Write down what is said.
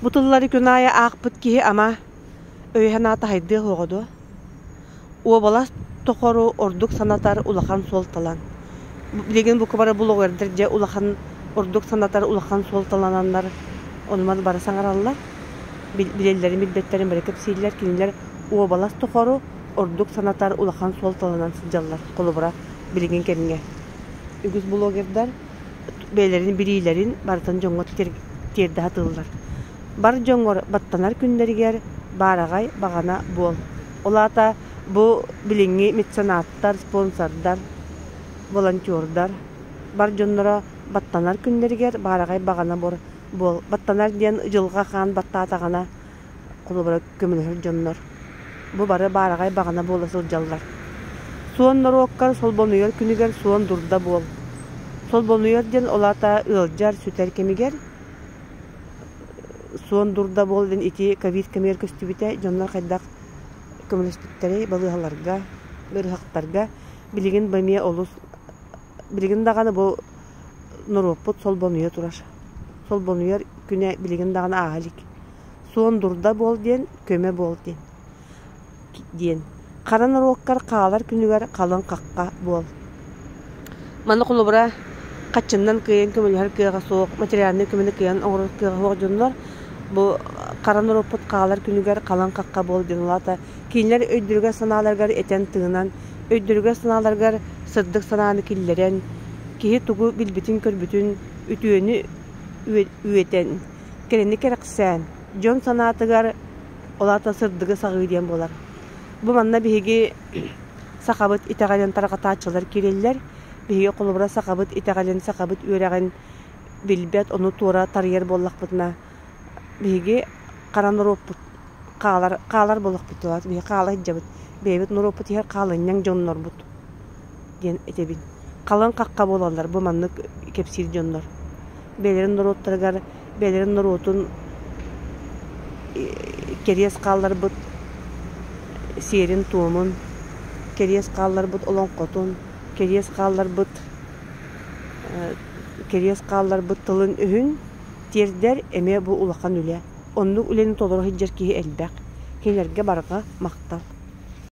Бу тыллары күн аайы аахпыт киһи ама өйө-санаата хайдыа суоҕа дуо? Уобалас тохору ордук санатар улахан суолталан. Билигин бука бары блогердар дьэ улахан ордук санатар улахан суолталананнар онуман бары саҥараллар. Билэллэрин билбэттэрин бары кэпсииллэр. Кинилэр уобалас тохору ордук санатар улахан суолталанан сылдьаллар. Холобура, билигин кэмҥэ. Үгүс блогердар бэйэлэрин билиилэрин барытын дьоҥҥо тиэрдэ сатыыллар. Бар дьоҥҥор баттанар күннэригэр баараҕай баҕана буол. Ол аата бу билиҥҥи меценаттар, спонсордар, волонтердар бар дьонноро баттанар күннэригэр баараҕай баҕана буол. Баттанар диэн дьылҕа хаан баттаатаҕына холобура көмөлөһөр дьоннор. Бу бары баараҕай баҕана буола сылдьаллар. Суон норуоккар солбонуйар күнүгэр суон дурда буол. Солбонуйар диэн ол аата ыалдьар, сүтэр кэмигэр суон дурда буол диэн ити ковид кэмигэр көстүбүтэ дьоннор хайдах көмөлөспүттэрэй балыыһаларга, ыарыһахтарга билигин бу эмиэ олус билигин даҕаны бу норуоппут солбонуйа турар. Солбонуйар күнэ билигин даҕаны ааһа илик. Суон дурда буол диэн, көмө буол диэн диэн. Хара норуоккар хаалар күнүгэр халыҥ хахха буол. Манна холобура хаччыннан кыайан көмөлөһөр кыаҕа суох, материальнай көмөнү кыайан оҥорор кыаҕа суох дьоннор бу хара норуоппут хаалар күнүгэр халыҥ хахха буол диэн ол аата кинилэр өйдөрүгэр-санааларыгар этэн-тыынан, өйдөрүгэр-санааларыгар сырдык санааны киллэрэн, киһи тугу билбитин-көрбүтүн үтүөнү үөтэн, кэрэни кэрэхсээн, дьон санаатыгар ол аата сырдыгы саҕыы диэн буолар. Бу манна биһиги сахабыт итэҕэлин тарҕатааччылар киирэллэр. Биһиги холобура сахабыт итэҕэлин, сахабыт үөрэҕин билбэт, ону туора тарыйар буоллахпытына, биһиги хара норуоппут хаалар, хаалар буоллахпыт биһиги хаала сылдьабыт. Бэйэбит норуоппут иһэр хаалынньаҥ дьоннорбут диэн этэбин. Халыҥ хахха буолаллар бу маннык кэпсиир дьоннор. Бэйэлэрин норуоттарыгар бэйэлэрин норуотун кэриэс хаалларбыт сиэрин-туомун, кэриэс хаалларбыт олоҥхотун, кэриэс хаалларбыт кэриэс хаалларбыт тылын-өһүн тиэрдэр эмиэ бу улахан үлэ. Оннук үлэни толоро сылдьар киһи элбэх. Кинилэргэ барҕа махтал.